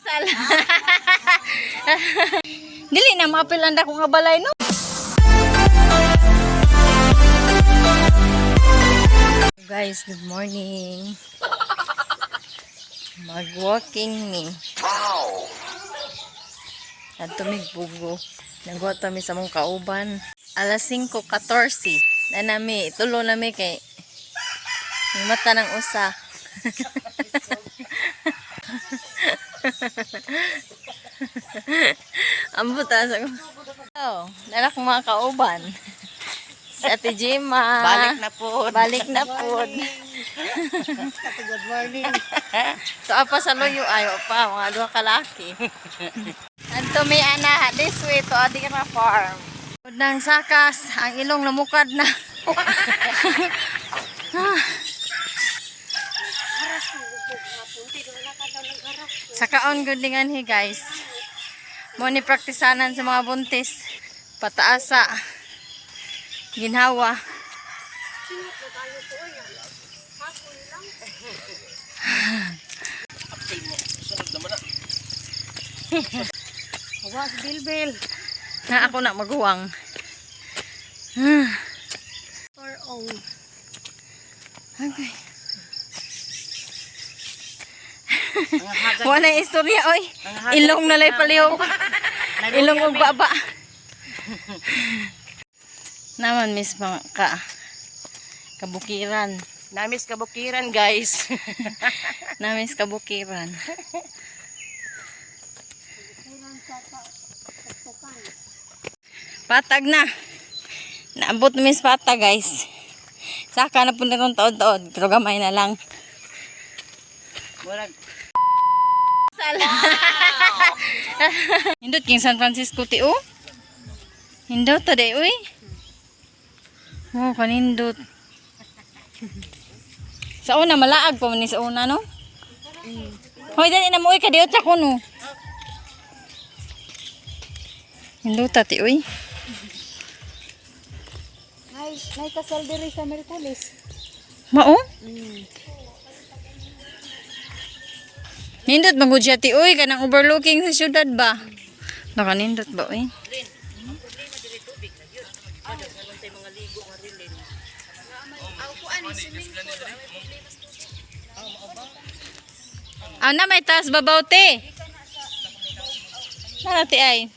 Sala. Dili na maapil ang dako nga balay, no? Guys, good morning. Mag-walking ni. Adto mig Bugo. Nagwa ta mi sa mong kauban. Alas 5:14. Na nami, tulo nami kay mata ng usa. Ambot sa. Oh, nalak mga kauban. Si Ate Jima. Balik na po. Balik na po. Good morning. So, apa sa luyo ayo pa, mga duha ka laki. Anto may ana, this way to Adira Farm. Nang sakas, ang ilong namukad na. Sa kaon gud hi, guys. Mo ni praktisanan sa mga buntis. Pataas sa ginhawa. Awas, Bilbil. Na ako na maguwang. Or oh. Okay. Wala na istorya oy. Ilong na lay palihog. Ilong og baba. Naman miss mga ka kabukiran. Namis kabukiran, guys. Namis kabukiran. Patag na. Naabot miss patag, guys. Saka na po na itong taod-taod. Pero gamay na lang. Murag. Sala. Hindot king San Francisco ti oh. Hindot ta day uy. Oh, kanindot. Sa una malaag pa man ni sa una, no? Hoy, dali na mo uy kadiot sa kuno. Hindot ta ti uy. Nay, nay kasal diri sa Merkulis. Mao? Nindot man gud siya ti uy kanang overlooking sa syudad ba? Nakanindot ba uy? Ana may taas babaw te. Nara ti ay.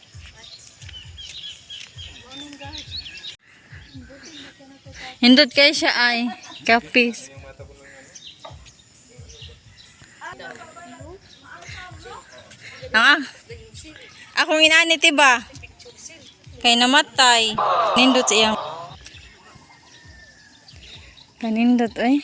Hindot kay siya ay. Kapis. Ah, akong inani ti ba? Kay namatay. Nindot sa iyang. Kanindot ay.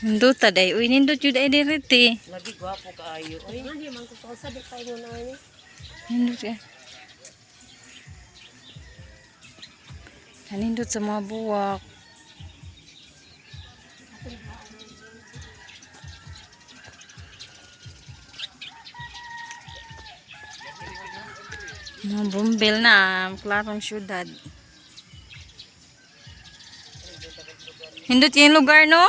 Nindot ta day. Uy, nindot yun ay direte. Lagi gwapo kaayo. Oy. Nindot ka. Kanindot sa mga buwak. Mga bumbil na, klarong syudad. Hindot yung lugar, no?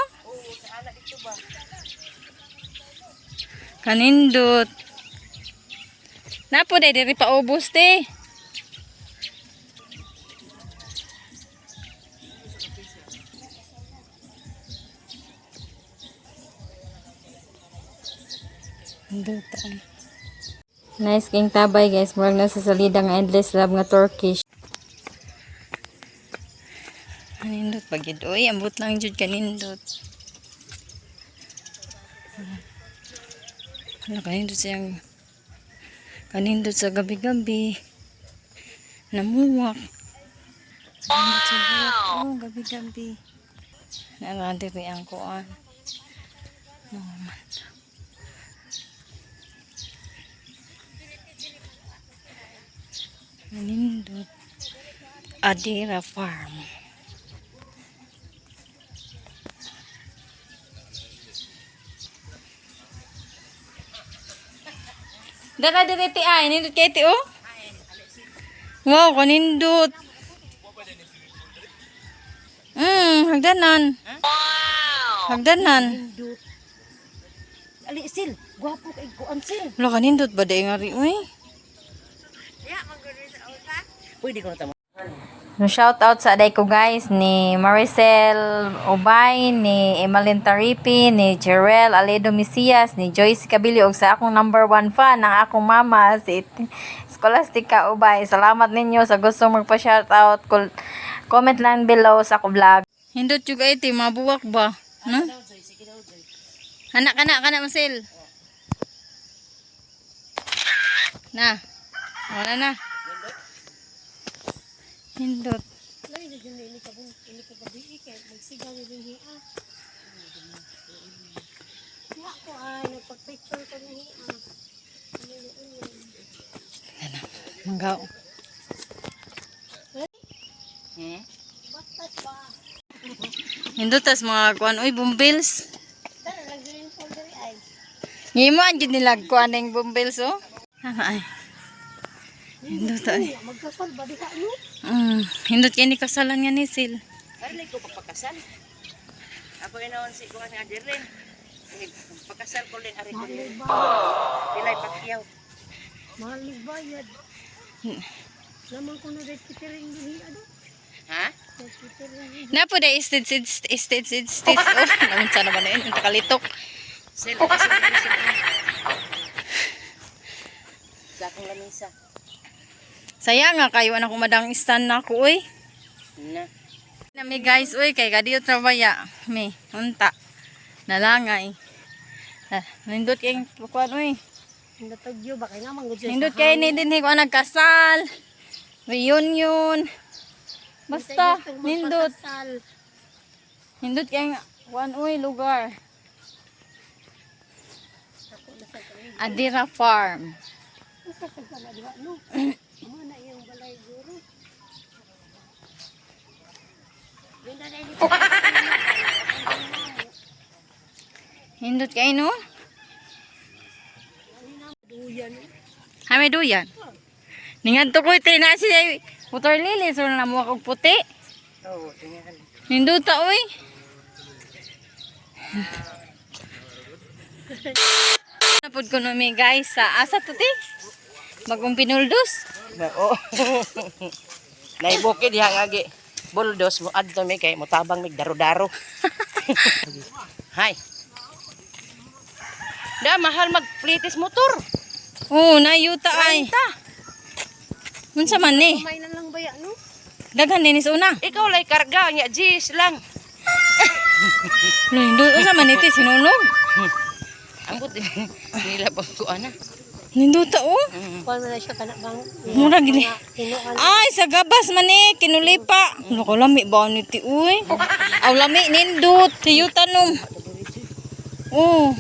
Kanindot. Napo day diri pa ubos te. Nindot ay. Nice king tabay, guys, murag nasa salida nga endless love nga Turkish. Kanindot pag gid oy, ambot lang jud kanindot. Ano kanindot siyang kanindot sa gabi-gabi. Namuwak. Kanindot sa buwak. Oh, gabi-gabi. Narante ko ang kuan. No man. Kanindot. Adira Farm. Dara dire ti ay, nindot kay ti oh. Wow, kanindot. Hagdanan. Hagdanan. Nindot. Ali sil, gwapo kay kuan sil. Wala ka nindot ba di nga ri uy? Pwede ko na tamo. No, shout out sa aday ko guys ni Maricel Ubay, ni Emalyn Taripi, ni Jerel Aledo Mesias, ni Joyce Cabili ug sa akong number one fan ang akong mama si Scholastica Ubay. Salamat ninyo sa gusto magpa-shout out. Comment lang below sa ako vlog. Hindot juga iti mabuwak ba? No? Anak kana kana Marcel. Na. Wala na. Hindot. Manggaw. Hmm? Hindot tas mga kuan uy bumbils. Ngimo ang jud nila kuan ning bumbils oh. Ay. Hindot ay. Magkasal ba diha no? Hindot kay ni kasalan nga ni Sil. Karon ko pagpakasal. Ako inaon si kuan nga Jerlyn. Eh, pagkasal ko rin ari ko. Pilay pakyaw. Mahal bayad. Naman ko na dahil kitiring din ano? Ha? Na po da state state state state state. Oh, naunsa na ba na yun? Ang takalitok. Sil, kasi sil. Sa akong lamisa. Saya nga kayo anak madang stand na ako uy. Na. Nami guys uy kay kadiyo trabaya. Mi unta. Nalangay. Ah, nindot kay kuan uy. Natagyo ba kay naman gud siya. Nindot kay ni dinhi ko nagkasal. Reunion. Basta nindot. Nindot kay kuan uy lugar. Adira Farm. Hindot kay no? Ha, may duyan. Ningadto ko ite na siya water lily so na mo og puti. Oo, tingnan. Ninduta oy. Napod ko nami guys sa asa to ti? Bagong pinuldos. Oo. Naibukid diha nga gi. Buldos mo adto mi kay motabang mig daro-daro. Hay. Da mahal magplitis motor. Oh, nayuta ay. Unsa man ni? May na lang baya no? Daghan din is una. Ikaw lay karga nya jis lang. Nindot unsa man iti sinunog? Ambot nila pa ko ana. Ninduta oh. Kuan man na siya kana bang Mura gini. tinuan. Ay, sa gabas man eh, kinulipa. Ano ka, lami ba ni ti uy? Aw, lami, nindot. Tiyuta nung. Oh.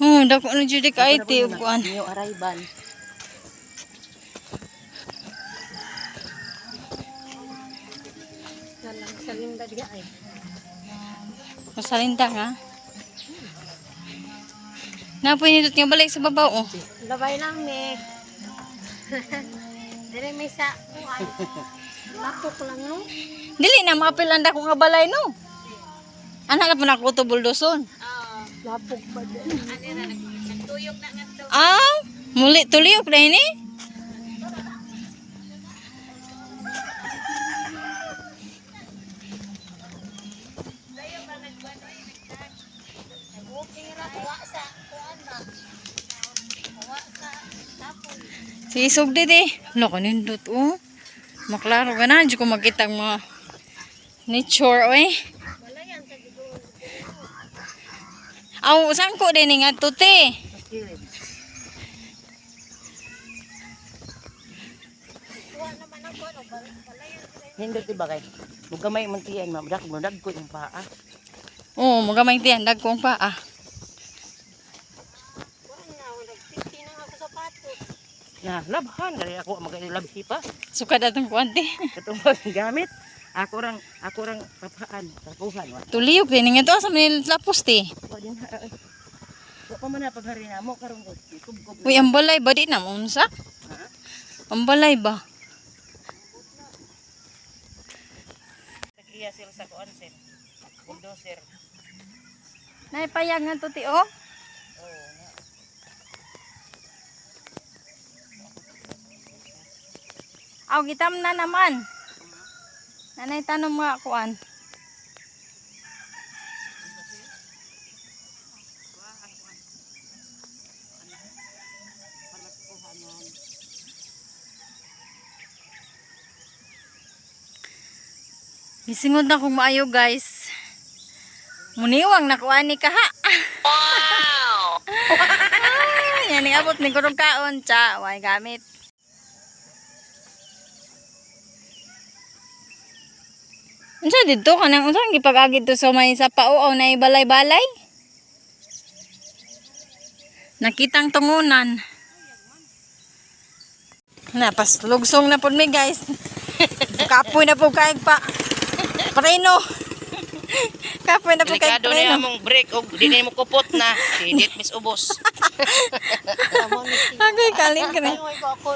Oh, dako na jud kay ti kuan. New arrival. Na lang sa linda diha ay. Masalinda nga. Napoy nindot nga balik sa babaw oh. Labay lang me. Dire may sa kuan. Lapok lang no. Dili na maapil ang dako nga balay no. Anak na po nako to buldoson. Lapok ba di? Aw, muli tuliyok na ini. Si isog di. Loko nindot oh. Maklaro ka na, di ko makita ang mga nature oy. Aw, sangko din nga te. Hindot di ba kay? Mugamay man tiyan ma'am, dak mo dagko yung paa. Oo, magamay tiyan, dagkong pa ah. Kuan na nagpiti na ako sapatos. Na labhan kay ako magailabhi pa. Sukad atong kuwante. Katong gamit. Ako rang papaan, tapuhan wa. Tuliyok din nga to sa manil lapos ti. Wa din ha. Ay. Wa pa man na paghari na mo karon ko. Kubkob. Uy, ang balay ba di na mo unsa? Ang balay ba? Iya sir sa kuan sir. Bulldozer. Naipayag nga to ti oh. Oo na. Aw gitam na naman. Nanay tanom nga kuan. Gisingod na kong maayo, guys. Muniwang na kuan ni kaha. Wow! Yan ni abot ni kurong kaon cha, way gamit. Unsa didto kanang unsa ang gipag-agi to sa may sa pao o nay balay-balay? Nakitang tungunan. Na paslugsong na pud mi, guys. Kapoy na po kaig pa. Preno. Kapoy na po kaig Delikado niya preno. mong break og di na mo kupot na. Didit mis ubos. Okay, kaling kini. Ay, ko ako.